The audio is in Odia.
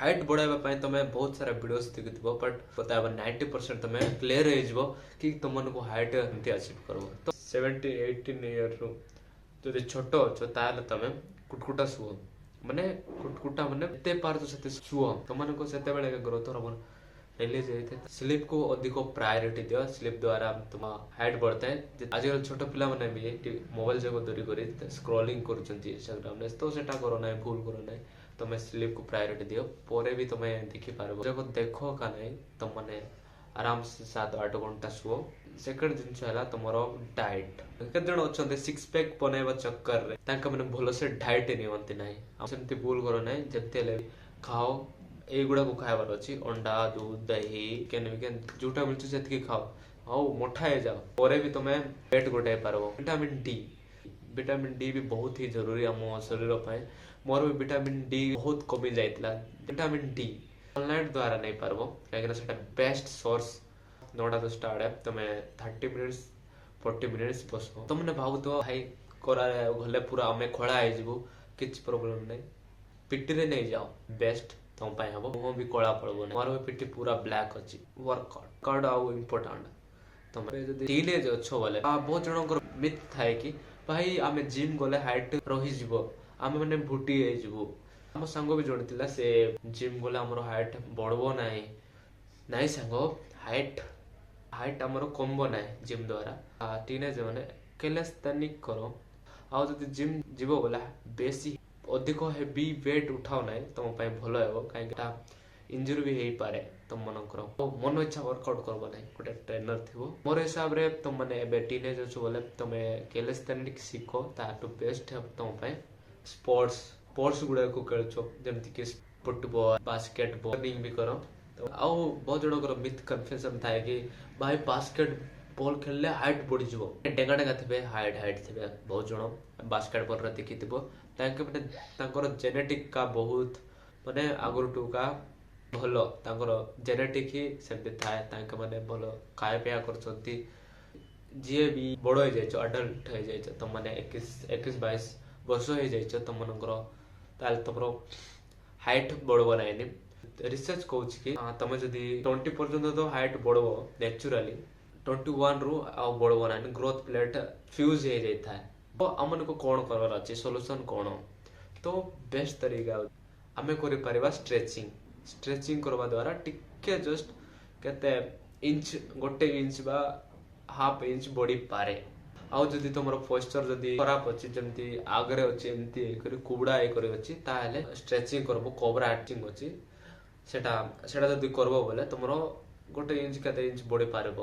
ହାଇଟ୍ ବଢ଼ାଇବା ପାଇଁ ତମେ ବହୁତ ସାରା ଭିଡ଼ିଓସ୍ ଦେଖିଥିବ, ବଟ୍ 90% ତମେ କ୍ଲିୟର ହେଇଯିବ କି ତମମାନଙ୍କୁ ହାଇଟ୍ ଏମିତି ଆଚିଭ୍ କରିବ। ତ 17-18 ଇୟର୍ରୁ ଯଦି ଛୋଟ ଅଛ, ତାହେଲେ ତମେ କୁଟକୁଟା ଶୁଅ। ମାନେ କୁଟକୁଟା ମାନେ ଏତେ ପାରୁଛ ସେତେ ଶୁଅ। ତମମାନଙ୍କୁ ସେତେବେଳେ ଗ୍ରୋଥ ହରମୋନ ରିଲିଜ ହେଇଥାଏ। ସ୍ଲିପ୍ କୁ ଅଧିକ ପ୍ରାୟୋରିଟି ଦିଅ। ସ୍ଲିପ୍ ଦ୍ୱାରା ତୁମ ହାଇଟ୍ ବଢ଼ିଥାଏ। ଆଜିକାଲି ଛୋଟ ପିଲାମାନେ ବି ମୋବାଇଲ ଯାକ ଧରି କରି ସ୍କ୍ରଲିଂ କରୁଛନ୍ତି ଇନଷ୍ଟାଗ୍ରାମରେ। ତ ସେଟା କର ନାହିଁ, ଭୁଲ କର ନାହିଁ। ତମେ ସ୍ଲିପ୍ କୁ ପ୍ରାୟୋରିଟି ଦିଅ, ପରେ ବି ତମେ ଦେଖିପାରିବ ଯାକ ଦେଖ କା ନାହିଁ। ତମମାନେ ଆରାମସେ 7-8 ଘଣ୍ଟା ଶୁଅ। ସେକେଣ୍ଡ ଜିନିଷ ହେଲା ତମର ଡାଏଟ୍। କେତେ ଜଣ ଅଛନ୍ତି, ସିକ୍ସ ପ୍ୟାକ୍ ବନେଇବା ଚକ୍କରରେ ତାଙ୍କ ମାନେ ଭଲସେ ଡାଏଟ୍ ନିଅନ୍ତି ନାହିଁ। ଆଉ ସେମିତି ଭୁଲ କର ନାହିଁ। ଯେମିତି ହେଲେ ବି ଖାଅ। ଏଇଗୁଡାକୁ ଖାଇବାର ଅଛି: ଅଣ୍ଡା, ଦୁଧ, ଦହି, ଚିକେନ ବିକେନ ଯୋଉଟା ମିଳୁଛି ସେତିକି ଖାଅ ଆଉ ମୋଟା ହେଇଯାଅ। ପରେ ବି ତମେ ୱେଟ୍ ଗୋଟାଇ ପାରିବ। ଭିଟାମିନ୍ ଡି, ଭିଟାମିନ୍ ଡି ବି ବହୁତ ହି ଜରୁରୀ ଆମ ଶରୀର ପାଇଁ। ମୋର ବି ଭିଟାମିନ୍ ଡି ବହୁତ କମି ଯାଇଥିଲା। ଭିଟାମିନ୍ ଡି ସନଲାଇଟ୍ ଦ୍ୱାରା ନେଇପାରିବ, କାହିଁକିନା ସେଟା ବେଷ୍ଟ ସୋର୍ସ। 9ଟା 10ଟା ଆଡ଼େ ତମେ 30 ମିନିଟ୍ସ, 40 ମିନିଟ୍ସ ବସ। ତମେ ଭାବୁଥିବ, ଭାଇ, ଖରାରେ ଗଲେ ପୁରା ଆମେ କଳା ହେଇଯିବୁ। କିଛି ପ୍ରୋବ୍ଲେମ ନାହିଁ। ପିଠିରେ ନେଇଯାଅ, ବେଷ୍ଟ ତମ ପାଇଁ ହବ। ମୁହଁ ବି କଳା ପଡ଼ିବ ନାହିଁ। ମୋର ବି ପିଠି ପୁରା ବ୍ଲାକ୍ ଅଛି। ୱାର୍କଆଉଟ ଆଉ ଇମ୍ପୋର୍ଟାଣ୍ଟ, ତମେ ଯଦି ଟିନ୍ ଏଜ୍ ଅଛ ବୋଲେ, ବହୁତ ଜଣଙ୍କର ମିଥ୍ ଥାଏ କି ଭାଇ, ଆମେ ଜିମ୍ ଗଲେ ହାଇଟ୍ ରହିଯିବ, ଆମେ ମାନେ ଭୁଟି ହେଇଯିବୁ। ଆମ ସାଙ୍ଗ ବି ଜଣେ ଥିଲା, ସେ ଜିମ୍ ଗଲେ ଆମର ହାଇଟ୍ ବଢିବ ନାହିଁ। ନାଇଁ ସାଙ୍ଗ, ହାଇଟ୍ ଆମର କମିବ ନାହିଁ ଜିମ୍ ଦ୍ୱାରା। ଟିନ୍ ଏଜ୍ ମାନେ କ୍ୟାଲିସ୍ଥେନିକ୍ କର। ଆଉ ଯଦି ଜିମ୍ ଯିବ ବୋଲେ ବେଶୀ ଅଧିକ ହେଭି ୱେଟ୍ ଉଠାଅ ନାହିଁ, ତମ ପାଇଁ ଭଲ ହେବ, କାହିଁକି ଏଟା ଇଞ୍ଜୁରି ବି ହେଇପାରେ ତମମାନଙ୍କର। ଆଉ ମନ ଇଚ୍ଛା ୱାର୍କଆଉଟ୍ କରିବ ନାହିଁ, ଗୋଟେ ଟ୍ରେନର ଥିବ। ମୋର ହିସାବରେ ତମମାନେ ଏବେ ଟିନ୍ ଏଜ୍ ଅଛ ବୋଲେ ତମେ କ୍ୟାଲିସ୍ଥେନିକ୍ ଶିଖ, ତାଠୁ ବେଷ୍ଟ ହେବ ତମ ପାଇଁ। ସ୍ପୋର୍ଟସ ସ୍ପୋର୍ଟସ ଗୁଡାକୁ ଖେଳୁଛ, ଯେମିତିକି ଫୁଟବଲ, ବାସ୍କେଟ ବଲ୍ ବି କର। ଆଉ ବହୁତ ଜଣଙ୍କର ମିଥ୍ କନଫ୍ୟୁଜନ ଥାଏ କି ଭାଇ, ବାସ୍କେଟ ବଲ୍ ଖେଳିଲେ ହାଇଟ୍ ବଢିଯିବ। ଡେଙ୍ଗା ଡେଙ୍ଗା ଥିବେ, ହାଇଟ୍ ହାଇଟ୍ ଥିବେ। ବହୁତ ଜଣ ବାସ୍କେଟ ବଲରେ ଦେଖିଥିବ, ତାଙ୍କ ମାନେ ତାଙ୍କର ଜେନେଟିକ କା ବହୁତ ମାନେ ଆଗରୁ କା ଭଲ, ତାଙ୍କର ଜେନେଟିକ ହିଁ ସେମିତି ଥାଏ। ତାଙ୍କ ମାନେ ଭଲ ଖାଇବା ପିଇବା କରୁଛନ୍ତି। ଯିଏ ବି ବଡ ହେଇଯାଇଛ, ଆଡଲ୍ଟ ହେଇଯାଇଛ, ତମମାନେ 21, 22 ବର୍ଷ ହେଇଯାଇଛ ତମମାନଙ୍କର, ତାହେଲେ ତମର ହାଇଟ୍ ବଢିବ ନାହିଁ। ରିସର୍ଚ୍ଚ କହୁଛି କି ତମେ ଯଦି 20 ପର୍ଯ୍ୟନ୍ତ ତ ହାଇଟ୍ ବଢିବ ନ୍ୟାଚୁରାଲି, 21 ରୁ ଆଉ ବଢିବ ନାହିଁ। ଗ୍ରୋଥ ପ୍ଲେଟ୍ ଫ୍ୟୁଜ ହେଇଯାଇଥାଏ। ତ ଆମମାନଙ୍କୁ କଣ କରିବାର ଅଛି? ସଲ୍ୟୁସନ କଣ? ତ ବେଷ୍ଟ ତରିକା ଆମେ କରିପାରିବା ଷ୍ଟ୍ରେଚିଂ। ଷ୍ଟ୍ରେଚିଂ କରିବା ଦ୍ୱାରା ଟିକେ ଜଷ୍ଟ କେତେ ଇଞ୍ଚ, 1 ଇଞ୍ଚ ବା ହାଫ ଇଞ୍ଚ ବଢିପାରେ। ଆଉ ଯଦି ତମର ପୋସ୍ଚର ଯଦି ଖରାପ ଅଛି, ଯେମିତି ଆଗରେ ଅଛି, ଏମିତି ଇଏ କରି କୁବୁଡ଼ା ଇଏ କରି ଅଛି, ତାହେଲେ ଷ୍ଟ୍ରେଚିଂ କରିବ। କୋବ୍ରା ଆକ୍ଟିଂ ଅଛି, ସେଟା ଯଦି କରିବ ବୋଲେ ତମର 1 ଇଞ୍ଚ କେତେ ଇଞ୍ଚ ବଢିପାରିବ।